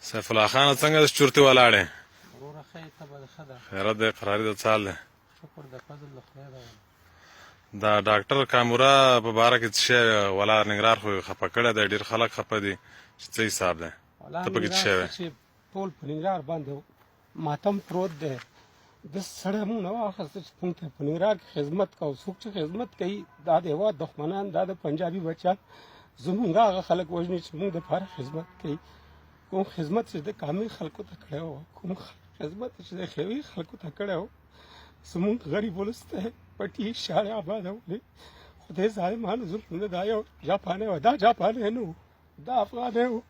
سیف الله خان، څنګه د چورتي ولاړې؟ وروره، ښه یې، طبعه دې ښه ده؟ خیرت دی، قراري د څال دی؟ شکر د فضل د خدای ده. دا ډاکټر کامورا په باره کې څه شی ولا ننګرهار خو خپه کړی دی، ډېر خلک خپه دي چې څه حساب دی؟ ولا ته پکې څه شی وې؟ چې ټول په ننګرهار باندې ماتم پروت دی. د سړی مونږ نه واخیسته چې مونږ ته په ننګرهار کې خدمت کوو. څوک چې خدمت کوي، دا د هېواد دښمنان، دا د پنجابي بچیان زمونږ هغه خلک وژني چې مونږ دپاره خدمت کوي. کوم خدمت چې د کامې خلکو ته کړی و، کوم خدمت چې د خیوي خلکو ته کړی و، زمونږ غریب ولس ته پټي شاړې آبادولې، خدای ظالمانو ظلمونه. دا یو جاپانی و، دا جاپانی نه و، دا افغانی و،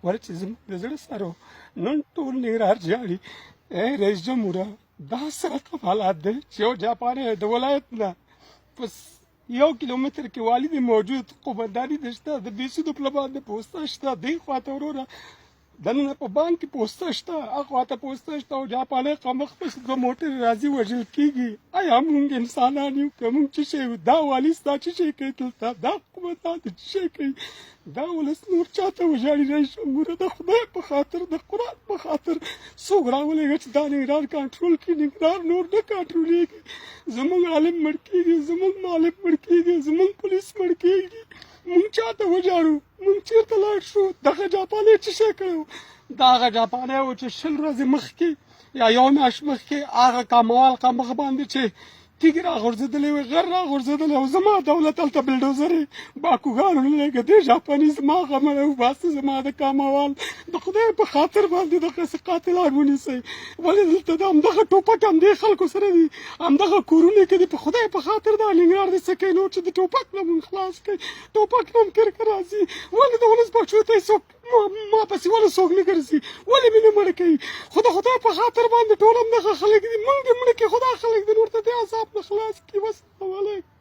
ولې چې زموږ د زړه سره و. نن ټول ننګرهار ژاړي. ای رئیس جمهوره، دا څه رقم حالات دی چې یو جاپانی د ولایت نه په 1 کیلومتر کې والي دی موجود، قومنداني دی شته، د بیسودو پله باندې پوسته شته، دې خواته وروره دننه په بانک کې پوسته شته، اخوا ته پوسته شته، او جاپانۍ قمخ پسې دوه موټرې راځي، وژل کېږي. آیا مونږ انسانان یو که مونږ څه شی یو؟ دا والي ستا څه شی کوي دلته؟ دا قومندان دې څه شی کوي؟ دا ولس نور چاته وژاړي؟ رئیس جمهوره، د خدای په خاطر، د قرآن په خاطر څوک راولېږه چې دا ننګرهار کنټرول کړي. ننګرهار نور نه کنټرولېږي. زمونږ عالم مړ کېږي، زمونږ معلم مړ کېږي، زمونږ پولیس مړ کېږي. مونږ چاته وژاړو؟ مونږ چېرته لاړ شو؟ دغه جاپانۍ څه شی کړی و؟ دا هغه جاپانی و چې 20 ورځې مخکې یا یو میاشت مخکې هغه کاموال قمخ باندې چې تیږې راغورځېدلې وې، غر راغورځېدلی او زما دولت هلته بلډوزرې باکوګانو نه لګه. دې جاپاني زما هغه مړی وباسه، زما د کاموال. د خدای په خاطر باندې دغسې قاتلان ونیسئ. ولې دلته د همدغه ټوپک همدې خلکو سره دي، همدغه کورونه کې دي. په خدای په خاطر دا ننګرهار دې څه کوي نور چې د ټوپک نه مونږ خلاص کړئ؟ ټوپک نه هم کرکه راځي. ولې د ولس بچو ته څوک ما پسې ولې څوک نه ګرځي؟ ولې مې نه مړه کوي؟ خو د خدای په خاطر باندې ټول همدغه خلک دي، مونږ دې مړه کړي، خو دا خلک دې نور ته دې عذاب نه خلاص کړي. والسلام علیکم.